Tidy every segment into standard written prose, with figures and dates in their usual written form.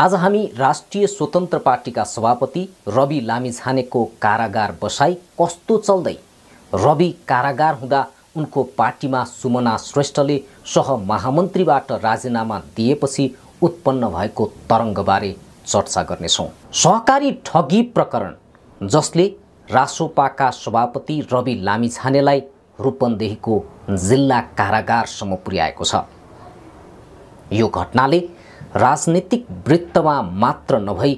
आज हामी राष्ट्रिय स्वतन्त्र पार्टीका सभापति रवि लामिछानेको कारागार बसाई कस्तो चल्दै, रवि कारागार हुँदा उनको पार्टीमा सुमना श्रेष्ठले सहमहामन्त्रीबाट राजीनामा दिएपछि उत्पन्न भएको तरङ्गबारे चर्चा गर्नेछौँ। सहकारी ठगी प्रकरण जसले रासोपाका सभापति रवि लामिछानेलाई रूपन्देहीको जिल्ला कारागारसम्म पुर्याएको छ। यो घटनाले राजनीतिक वृत्तमा मात्र नभई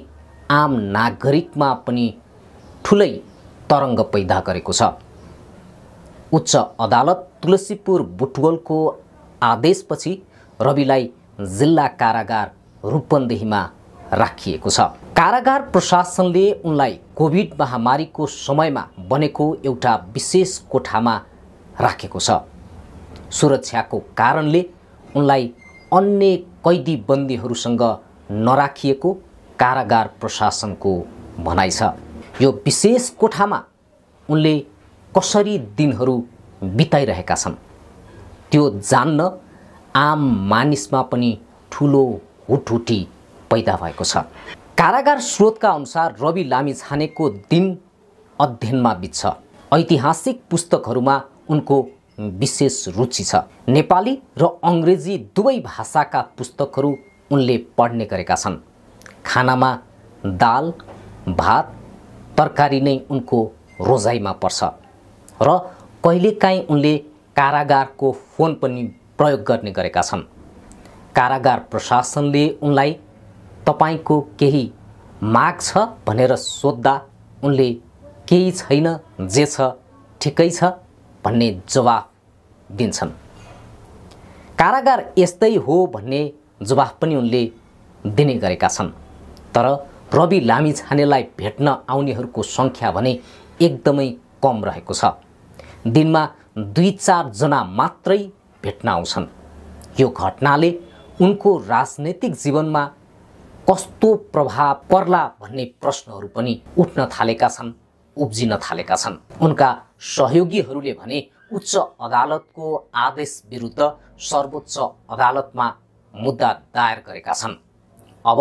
आम नागरिकमा पनि ठुलै तरङ्ग पैदा गरेको छ। उच्च अदालत तुलसीपुर बुटवलको आदेशपछि रविलाई जिल्ला कारागार रूपन्देहीमा राखिएको छ। कारागार प्रशासनले उनलाई कोभिड महामारीको समयमा बनेको एउटा विशेष कोठामा राखेको छ। सुरक्षाको कारणले उनलाई अन्य कैदी बन्दीहरूसँग नराखिएको कारागार प्रशासनको भनाइ छ। यो विशेष कोठामा उनले कसरी दिनहरू बिताइरहेका छन् त्यो जान्न आम मानिसमा पनि ठुलो हुटहुटी पैदा भएको छ। कारागार स्रोतका अनुसार रवि लामिछानेको दिन अध्ययनमा बित्छ। ऐतिहासिक पुस्तकहरूमा उनको विशेष रुचि छ। नेपाली र अङ्ग्रेजी दुवै भाषाका पुस्तकहरू उनले पढ्ने गरेका छन्। खानामा दाल, भात, तरकारी नै उनको रोजाइमा पर्छ र कहिलेकाहीँ उनले कारागारको फोन पनि प्रयोग गर्ने गरेका छन्। कारागार प्रशासनले उनलाई तपाईको केही माग छ भनेर सोद्धा उनले केही छैन, जे छ ठिकै छ भन्ने जवाफ दिन्छन्। कारागार यस्तै हो भन्ने जवाफ पनि उनले दिने गरेका छन्। तर रवि लामिछानेलाई भेट्न आउनेहरूको सङ्ख्या भने एकदमै कम रहेको छ। दिनमा 2-4 जना मात्रै भेट्न आउँछन्। यो घटनाले उनको राजनैतिक जीवनमा कस्तो प्रभाव पर्ला भन्ने प्रश्नहरू पनि उठ्न थालेका छन्, उब्जिन थालेका छन्। उनका सहयोगीहरूले भने उच्च अदालतको आदेश विरुद्ध सर्वोच्च अदालतमा मुद्दा दायर गरेका छन्। अब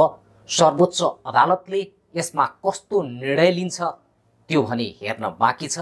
सर्वोच्च अदालतले यसमा कस्तो निर्णय लिन्छ त्यो भने हेर्न बाँकी छ।